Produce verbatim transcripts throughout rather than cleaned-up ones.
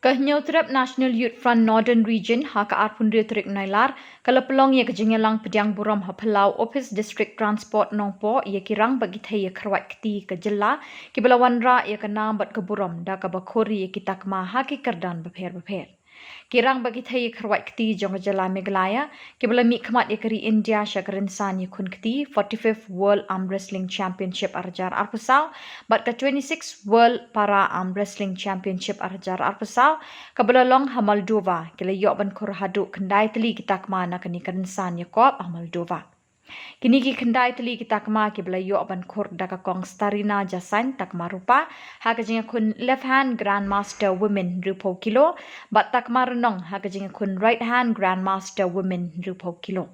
Ka Hynñiewtrep National Youth Front Northern Region ha ka arphew hynriew tarik Nailar ka la pynlong ïa ka jingïalang pdiang burom ha Phyllaw, Office District Transport Nongpoh, ïa ki rang ba ki thei ïa khyrwait kti ka jylla, ki ba la wanrah ïa ka nam bad ka burom da kaba khur ïa ki takma ha ki kyrdan bapher bapher. Ki rang ba ki thei ïa khyrwait kti jong ka jylla Meghalaya, ki ba la mih khmat ïa ka ri India sha ka rynsan ïakhun kti, forty-fifth World Arm Wrestling Championship ar hajar arphew saw, bad ka twenty-sixth World Para Arm Wrestling Championship ar hajar arphew saw, ka ba la long ha Moldova, ki la ïoh ban khur haduh khyndai tylli ki takma na kane ka rynsan ïakop ha Moldova. Kine ki khyndai tylli ki takma ki ba la ïoh ban khur da ka kong Starina Jasain, takma rupa, ha ka jingïakhun left hand Grandmaster Women hynriewphew kilo, bad takma rnong ha ka jingïakhun right hand Grandmaster Women hynriewphew kilo.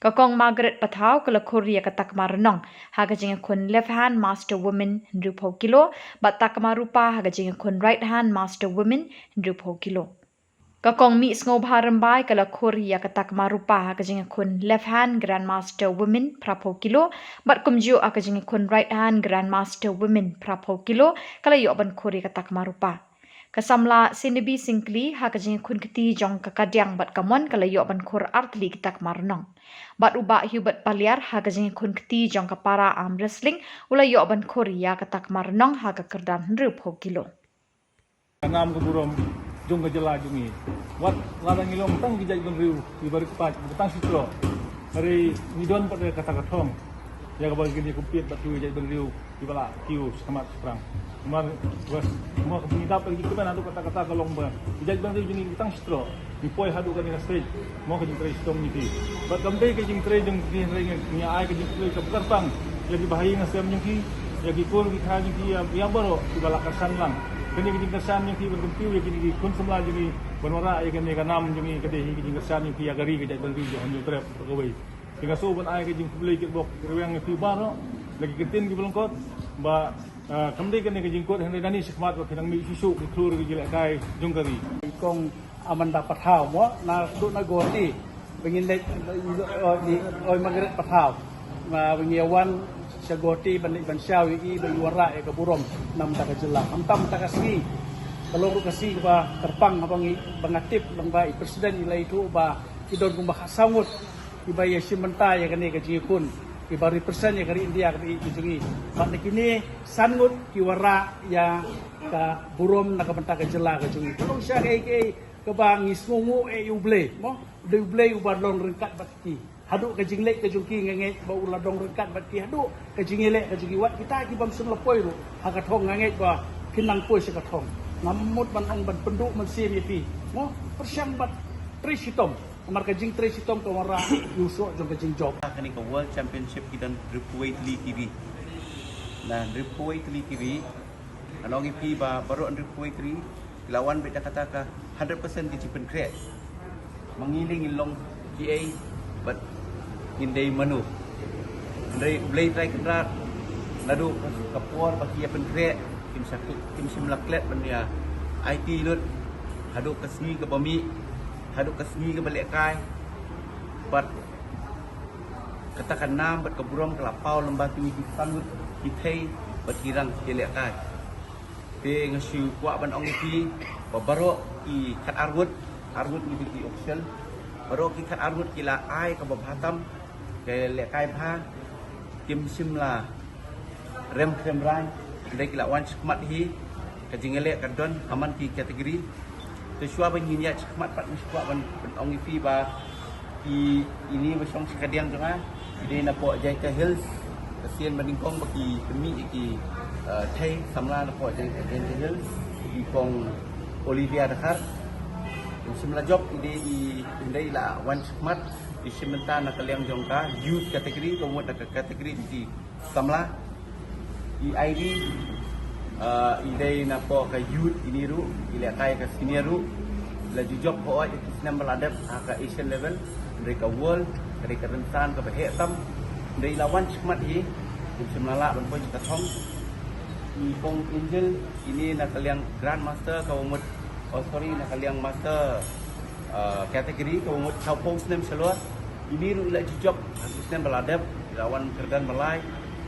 Ka kong Margaret Pathaw ka la khur ïa ka takma rnong ha ka jingïakhun left hand Master Women hynriewphew kilo, bad takma rupa ha ka jingïakhun right hand Master Women hynriewphew kilo. Ka kong Mihsngewbha Rymbai ka la khur ïa ka takma rupa ha ka jingïakhun left hand Grandmaster Women phraphew kilo, bad kumjuh ha ka jingïakhun right hand Grandmaster Women phraphew kilo, ka la ïoh ban khur ïa ka takma rupa. Ka samla Sinebi Syngkli ha ka jingïakhun kti jong ka kadiang bad ka mon ka la ïoh ban khur ar tylli ki takma rnong. Bad u Bah Hubert Paliar ha ka jingïakhun kti jong ka para arm wrestling u la ïoh ban khur ïa ka takma rnong ha ka kyrdan hynriewphew kilo. Ka nam ka burom jong ka jylla jong ngi. Wat lada ngi long tang ki jaitbynriew ki barit paid, tang shi troh. Hynrei ngi don pat kata ka thong ïa kaba ngin ïa compete bad ki jaitbynriew ki ba la kiew shakhmat shaphrang. Namar ba mo ka ngi dap ki kmen haduh katta katta ka long ba ki jaitbynriew jong ngi tang shi troh. Ngi poi haduh kane ka stage, mo ka jingtrei shitom ngi phi. Bad kam dei ka jingtrei jong ngi, hynrei ngi ai ka jingtrei ka kyrpang ïa ki bahaïing hasem jong ngi, ïa ki kur ki kha jong ngi, ïa, ïa baroh ki ba la kyrshan lang. Kane ka jingkyrshan jong ngi ban kyntiew ïa kine ki khun samla jong ngi ban wanrah ïa kane ka nam jong ngi, ka dei hi ka jingkyrshan jong ngi ïa ka ri, ka jaitbynriew jong Hynñiewtrep bad kawei. Te nga sngewbha ban ai ka jingkhublei kitbok kitrwiang ïa phi baroh, la ki ktien ki ba lyngkot, ba, ah, kam dei kane ka jingkut, hynrei nangne shakhmat ba phin nang mih shuh shuh ki khlur ki jingïalehkai jong ka ri. Kong Amanda Pathaw mo, naduh na Guwahati ba ngin leit, oi, oi, Margaret Pathaw. Ba ngin ïa wan sha Guwahati ban leit ban shaw ïa i ba i wanrah ïa ka burom na ka bynta ka jylla. Khamtam kata ka sngi ka long ruh ka sngi kaba kyrpang haba ngi, ba nga tip lang ba i president i la ïathuh ba ki don kumba khatsaw ngut kiba ïa shim bynta ïa kane ka jingïakhun, kiba represent ïa ka ri India ka ri ka jong ngi. Bad na kine san ngut ki wanrah ïa ka burom na ka bynta ka jylla ka jong ngi. Ka long sha kaei kaei kaba ngi sngewnguh eh ïa U Blei mo. U dei U Blei uba long ryngkat bad ki. Haduh ka jingleh ka jong ki nga ngeit ba u la dang ryngkat bad ki haduh ka jingïaleh ka jong ki. Wat kita ki bym shym la poi ruh ha ka thong nga ngeit ba kin nang poi sha ka thong. Ngam mut ban ong ban pynduh mynsiem ïa phi mo, pyrshang bad trei shitom. Namar ka jingtrei shitom ka wanrah ïa u soh jong ka jingjop. Kane ka World Championship ki don hynriewphew wei tylli ki ri. Na hynriewphew wei tylli ki ri, ngan ong ïa phi ba baroh hynriewphew wei tylli ki la wan beit da kata ka hundred percent ki jingpynkhreh. Ma ngi lei ngin long kiei bad ngin dei mano. Hynrei U Blei Trai Kynrad, naduh ka por ba ki ïa pynkhreh, kim sa, kim shym la klet ban ïa aiti lut haduh ka sngi kaba mih, haduh ka sngi kaba lehkai. Bad kata ka nam bad ka burom ka la paw lyngba kine ki san ngut ki thei bad ki rang ki lehkai. Te nga shu kwah ban ong ïa phi ba baroh ki khatar ngut, ar ngut ngi dei ki official, baroh ki khatar ngut ki la ai kaba bha tam, ki lehkai bha, kim shym la rem khlem rai, hynrei ki la wan shakhmat hi. Ka jingïaleh ka don ha man ki category. Te shuwa ba ngin ïaid shakhmat pat, nga shu kwah ban, ban ong ïa phi ba i, ine ba shong sha kadiang jong nga i dei napoh Jaintia Hills. Ka sien ba nyngkong ba ki pynmih ïa ki, eh, thei samla napoh Jaintia, Jaintia Hills, i kong Olivia Dkhar. Kim shym la jop, i dei i, i dei i la wan shakhmat, i shim bynta na ka liang jong ka youth category, ka mut na ka category jong ki samla. I Ivy, eh, i dei napoh ka youth ine ruh, i lehkai ka senior ruh. La ju jop hooid ïa ki snem ba la dep ha ka Asian level, hynrei ka world ka dei ka rynsan kaba heh tam. Hynrei i la wan shakhmat hi, kim shym la lah ban poi sha ka thong. I kong Angel, ine na ka liang grandmaster kaba mut, oh sorry, na ka liang master, eh, category kaba mut shiphew snem shalor. Ine ruh i la ju jop ha ki snem ba la dep, i la wan kyrdan ba lai.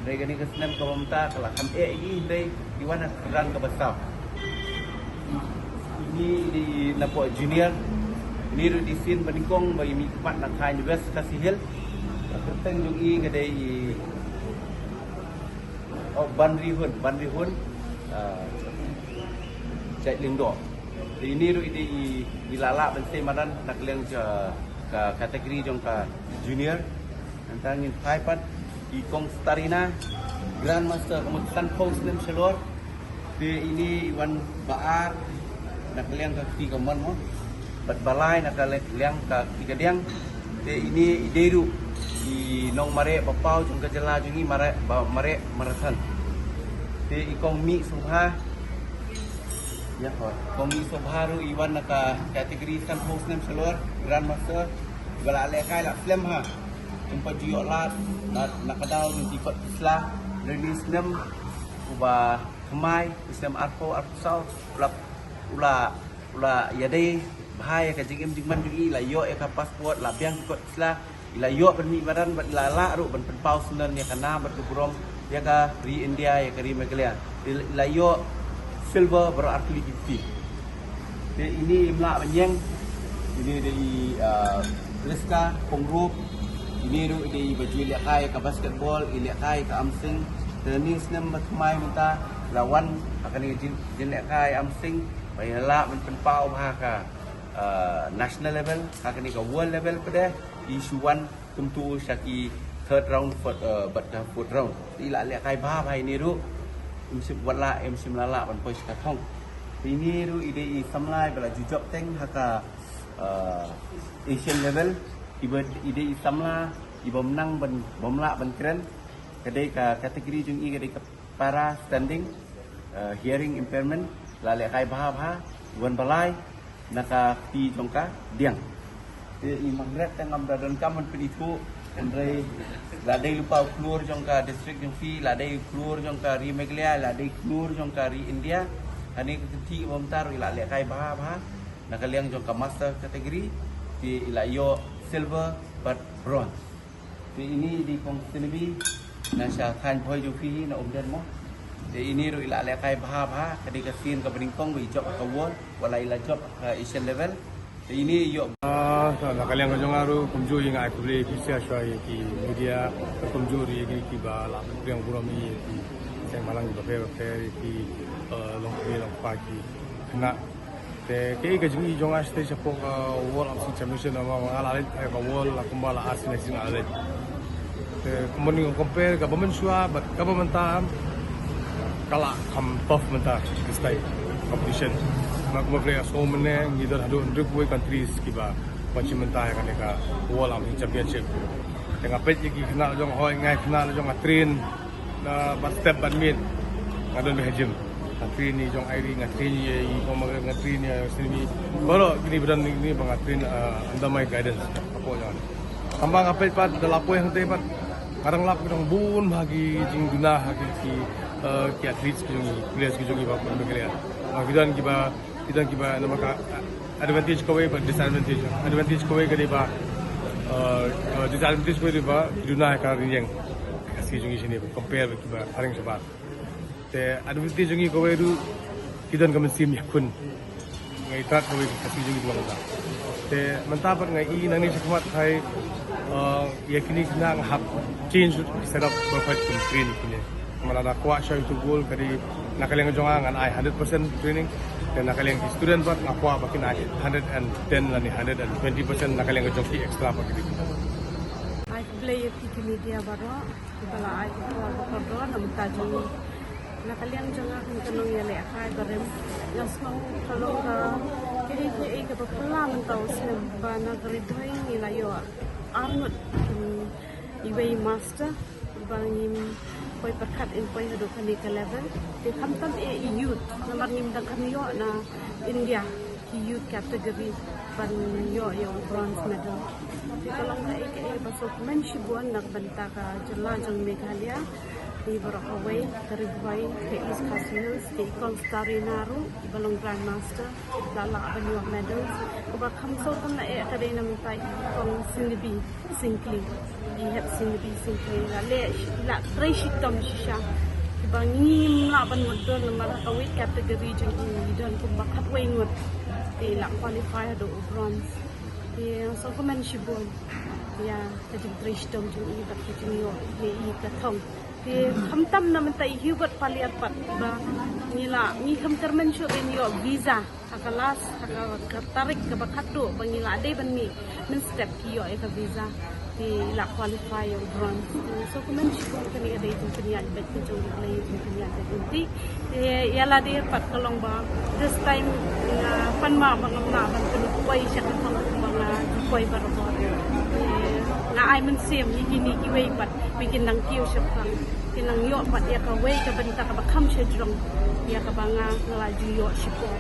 Hynrei kane ka snem kaba mynta ka la kham eh ïa i, hynrei i wan ha kyrdan kaba saw. I, ine i Di napoh junior, ine ruh i sien ba nyngkong ba i mih pat na thaiñ West Khasi Hills. Ka kyrteng jong i ka dei i, oh, Banrihun, Banrihun, ah, Jait Lyngdoh. Te ine ruh i dei i, i la lah ban sei madan na ka liang ka, ka category jong ka junior. Nangta ngin phai pat i Kong Starina, Grandmaster, ka mut san phew snem shalor. Te ine i wan ba ar na ka liang ka kti kamon mo, bad ba lai na ka liang ka kti kadiang. Te ine i dei ruh i nongmareh ba paw jong ka jylla jong i, mareh ba mareh marathon. Te i Kong Mih Sobha, ya ko, Kong Mih Sobha ruh i wan na ka category san phew snem shalor, Grandmaster, ba la lehkai la slem ha. Kumba ju ïoh lad na, na ka daw jong ki kot ki sla, hynrei ine i snem uba thymmai, u snem arphew arphew saw, u la, u la, u la ïadei bha ïa ka jingim jingman jong i, la ïoh ïa ka passport, la biang ki kot ki sla, i la ïoh ban mih madan bad i la lah ruh ban pynpaw syndon ïa ka nam bad ka burom ïa ka ri India, ïa ka ri Meghalaya. I la, i la ïoh silver baroh artylli ki kti. Te ine im lah ban ïeng, ine dei i, ah, Priska Pyngrope, ine ruh i dei i ba ju lehkai ka basketball, i lehkai ka arm sling. Te ine i snem ba thymmai mynta la wan ha kane ka jing, jing lehkai arm sling ba i la lah ban pynpaw bha ha ka, ah, national level, ha kane ka world level pat de i shu wan kumto sha ki third round, fourth, eh, bad ka fourth round. I la lehkai bha bha ine ruh. Im shym, wat la im shym la lah ban poi sha ka thong. Te ine ruh i dei i samla ba la ju jop teng ha ka, eh, Asian level. I ba, i dei i samla i bym nang ban, bym lah ban kren. Ka dei ka category jong i ka dei ka para standing, eh, hearing impairment, la lehkai bha bha, wan ba lai na ka kti jong ka diang. Te i Margaret te ngam da donkam ban pynithuh, hynrei la dei lypa u khlur jong ka district jong phi, la dei u khlur jong ka ri Meghalaya, la dei khlur jong ka ri India. Hane ka kynthih ba mynta ruh i la lehkai bha bha na ka liang jong ka master category, te i la ïoh silver bad bronze. Te ine i dei i Kong Snibi na sha thaiñ Bhoi jong phi hi na Umden mo. Te ine ruh i la lehkai bha bha, ka dei ka sien kaba nyngkong ba i jop ha ka world, wat la i la jop ha ka Asian level. Te ine i ïoh. Ah, na ka liang ka jong nga ruh kumjuh ïa nga ai khublei pisa shuwa ïa ki media, kumjuh ruh ïa ki, kiba la pynpriang burom ïa ki seng bhalang kiba pher bapher, ïa ki, eh, longkmie longkpa, ki khynnah. Te kaei ka jingïohi jong nga shatei shapoh ka World Arm Wrestling Championship, namar nga la leit ha ka World la kumba la ar sien sien nga la leit. Te kumba ngi compare kaba mynshuwa bad kaba mynta, ka la kham tough mynta this type competition. Namar kumba phi ïohi mynne ngi don haduh hynriew wei countries kiba wan shim bynta ha kane ka World Arm Wrestling Championship. Te nga peit ïa ki khynnah la jong, hooid, nga khynnah la jong nga train na bad step bad miet. Nga don bad ha gym. Nga train ïa i jong Airi, nga train ïa i Omar, nga train ïa Snibi. Baroh kine ba don kine ba nga train, uh, under my guidance. Hapoh jong nga. Tangba nga peit pat da la poi hangtei pat, nga dang lap ki dang bun bha ki jingduna ha ki, ki, uh, ki athletes ki jong ngi, players ki jong ngi ba pun ba ki don kiba, ki don kiba namar ka advantage kawei bad disadvantage. Advantage kawei ka dei ba, uh, uh, disadvantage kawei dei ba ki duna ha ka ring. Ka si jong ngi shane compare bad kiba ha ring shabar. Te advantage jong ngi kawei ruh ki don ka mynsiem ïakhun. Nga ithuh kawei ka si jong ngi ruh mynta. Te mynta pat nga i nangne shakhmat hai, uh, ïa kine kine nga hap change setup ba peit kum train kine. Namar lada kwah sha ïa uto u goal ka dei na ka liang jong nga ngan ai hundred percent training. Te na ka liang ki student pat nga kwah ba kin ai hundred and ten lane hundred and twenty percent na ka liang jong ki extra pat ki dei. Ai khublei ïa phi ki media baroh kiba la ai ki khubor ba kordor na bynta jong ngi. Na ka liang jong nga kum ka nongïalehkai barim, nga sngew ka long ka, ka dei kaei kaba phylla mynta u snem ba na ka ri Bhoi ngi la ïoh ar ngut, mm, iwei i master, ba ngim poi pyrkhat in poi haduh kane ka level. Te khamtam eh i youth, namar ngim dang kham ïoh na India ki youth category ban ïoh ïa u bronze medal. Te ka long kaei kaei ba sngewkmen shibun na ka bynta ka jylla jong Meghalaya. Ngi baroh kawei, ka ri Bhoi, ka East Khasi Hills, te i Kong Starina ruh iba long grandmaster, la lah ban ïoh medals. Kaba kham sngewtynnat eh ka dei na mynta i Kong Snibi Syngkli. I Hep Snibi Syngkli la leh, la trei shitom shisha. Kiba ngim lah ban mutdur namar ha ka weight category jong i don kumba khatwei ngut. Te la qualify haduh u bronze. Te sngewkmen shibun ïa ka jingtrei shitom jong i bad ka jingïoh ïa i ka thong. Te khamtam na mynta i Hubert Paliar pat ba ngi la, ngi kham kyrmen shuh ban ïoh visa ha ka last, ha ka, ka tarik kaba khatduh ba ngi la dei ban mih mynstep ki ïoh ïa ka visa. Te i la qualify ïa u bronze. Te sngewkmen shibun, kane ka dei jingpynïaid beit ka jong U Blei, jingpynïaid beit lynti. Te ïa lade pat ka long ba this time nga pan ma ba ngam lah ban pynpoi sha ka thong ba nga pynpoi barabor. Te nga ai mynsiem ïa kine kiwei pat ba kin nang kiew shaphrang, kin nang ïoh pat ïa kawei ka bynta kaba kham shajrong ïa kaba nga, nga la ju ïoh shipor.